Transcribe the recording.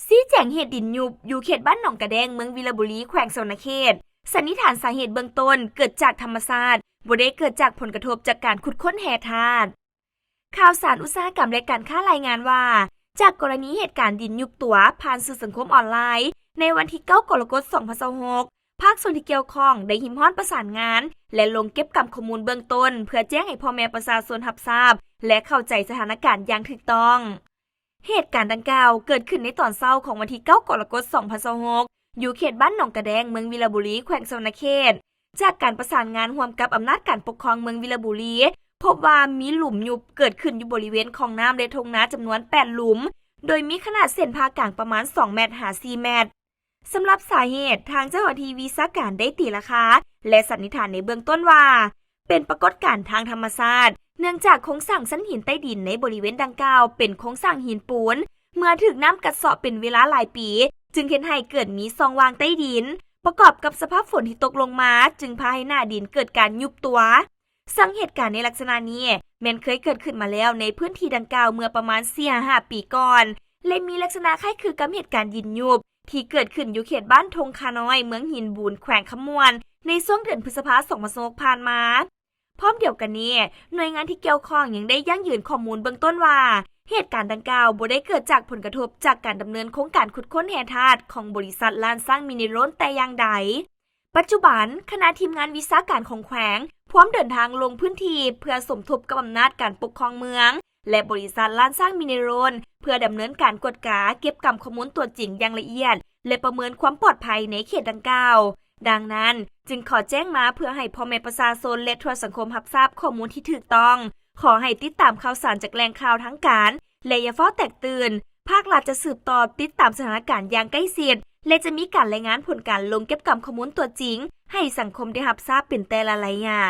ຊີ້ແຈງເຫດດິນຍຸບ ຢູ່ເຂດບ້ານໜອງກະແດງ ເມືອງວິລະບູລີ ແຂວງສະຫວັນນະເຂດ, ສັນນິຖານສາເຫດເບື້ອງຕົ້ນເກີດຈາກທຳມະຊາດ, ບໍ່ໄດ້ເກີດຈາກຜົນກະທົບຈາກການຂຸດຄົ້ນແຮ່ທາດ. ຂ່າວສານອຸດສາຫະກຳ ແລະ ການຄ້າລາຍງານວ່າ ຈາກກໍລະນີເຫດການດິນຍຸບຕົວຜ່ານສື່ສັງຄົມອອນລາຍ ໃນວັນທີເກົ້າ ກໍລະກົດ ສອງພັນຊາວຫົກ ພາກສ່ວນທີ່ກ່ຽວຂ້ອງໄດ້ຮິບຮ້ອນປະສານງານ ແລະ ລົງເກັບກຳຂໍ້ມູນເບື້ອງຕົ້ນ ເພື່ອແຈ້ງໃຫ້ພໍ່ແມ່ປະຊາຊົນຮັບຊາບ ແລະ ເຂົ້າໃຈສະຖານະການຢ່າງຖືກຕ້ອງ. ເຫດການດັ່ງກ່າວເກີດຂຶ້ນໃນຕອນເຊົ້າຂອງວັນທີເກົ້າ ກໍລະກົດ ສອງພັນຊາວຫົກ ຢູ່ເຂດບ້ານໜອງກະແດງ ເມືອງວິລະບູລີ ແຂວງສະຫວັນນະເຂດ. ຈາກການປະສານງານຮ່ວມກັບອຳນາດການປົກຄອງເມືອງວິລະບູລີ ພົບວ່າມີຫຼຸມຍຸບເກີດຂຶ້ນຢູ່ບໍລິເວນຂອງນ້ຳ ແລະ ທົ່ງນາຈຳນວນແປດຫຼຸມ, ໂດຍມີຂະໜາດເສັ້ນຜ່າກາງປະມານສອງແມັດຫາສີ່ແມັດ. ສຳລັບສາເຫດ, ທາງເຈົ້າໜ້າທີ່ວິຊາການໄດ້ຕີລາຄາ ແລະ ສັນນິຖານໃນເບື້ອງຕົ້ນວ່າ ເປັນປາກົດການທາງທຳມະຊາດ, ເນື່ອງຈາກໂຄງສ້າງຊັ້ນຫີນໃຕ້ດິນໃນບໍລິເວນດັ່ງກ່າວເປັນໂຄງສ້າງຫີນປູນ ເມື່ອຖືກນ້ຳກັດເຊາະເປັນເວລາຫຼາຍປີ ຈຶ່ງເຮັດໃຫ້ເກີດມີຊ່ອງວ່າງໃຕ້ດິນ ປະກອບກັບສະພາບຝົນທີ່ຕົກລົງມາ ຈຶ່ງພາໃຫ້ໜ້າດິນເກີດການຍຸບຕົວ. ເຊິ່ງເຫດການໃນລັກສະນະນີ້ແມ່ນເຄີຍເກີດຂຶ້ນມາແລ້ວໃນພື້ນທີ່ດັ່ງກ່າວເມື່ອປະມານສີ່ຫາຫ້າປີກ່ອນ ແລະ ມີລັກສະນະຄ້າຍຄືກັບເຫດການດິນຍຸບທີ່ເກີດຂຶ້ນຢູ່ເຂດບ້ານທົ່ງຄານ້ອຍ ເມືອງຫີນບູນ ແຂວງຄຳມ່ວນ ໃນຊ່ວງເດືອນພຶດສະພາ ສອງພັນຊາວຫົກ ຜ່ານມາ. ພ້ອມດຽວກັນນີ້, ໜ່ວຍງານທີ່ກ່ຽວຂ້ອງຍັງໄດ້ຢັ້ງຢືນຂໍ້ມູນເບື້ອງຕົ້ນວ່າ ເຫດການດັ່ງກ່າວບໍ່ໄດ້ເກີດຈາກຜົນກະທົບຈາກການດຳເນີນໂຄງການຂຸດຄົ້ນແຮ່ທາດຂອງບໍລິສັດລ້ານຊ້າງມິນເນຣອນແຕ່ຢ່າງໃດ. ປັດຈຸບັນ, ຄະນະທີມງານວິຊາການຂອງແຂວງ ພວມເດີນທາງລົງພື້ນທີ່ເພື່ອສົມທົບກັບອຳນາດການປົກຄອງເມືອງ ແລະ ບໍລິສັດລ້ານຊ້າງມິນເນຣອນ ເພື່ອດຳເນີນການກວດກາເກັບກຳຂໍ້ມູນຕົວຈິງຢ່າງລະອຽດ ແລະ ປະເມີນຄວາມປອດໄພໃນເຂດດັ່ງກ່າວ. ດັ່ງນັ້ນ, ຈຶ່ງຂໍແຈ້ງມາເພື່ອໃຫ້ພໍ່ແມ່ປະຊາຊົນ ແລະ ທົ່ວສັງຄົມຮັບຊາບຂໍ້ມູນທີ່ຖືກຕ້ອງ. ຂໍໃຫ້ຕິດຕາມຂ່າວສານຈາກແຫຼ່ງຂ່າວທາງການ ແລະ ຢ່າຟ້າວແຕກຕື່ນ. ພາກລັດຈະສືບຕໍ່ຕິດຕາມສະຖານະການຢ່າງໃກ້ຊິດ ແລະ ຈະມີການລາຍງານຜົນການລົງເກັບກຳຂໍ້ມູນຕົວຈິງ ໃຫ້ສັງຄົມໄດ້ຮັບຊາບເປັນແຕ່ລະໄລຍະ.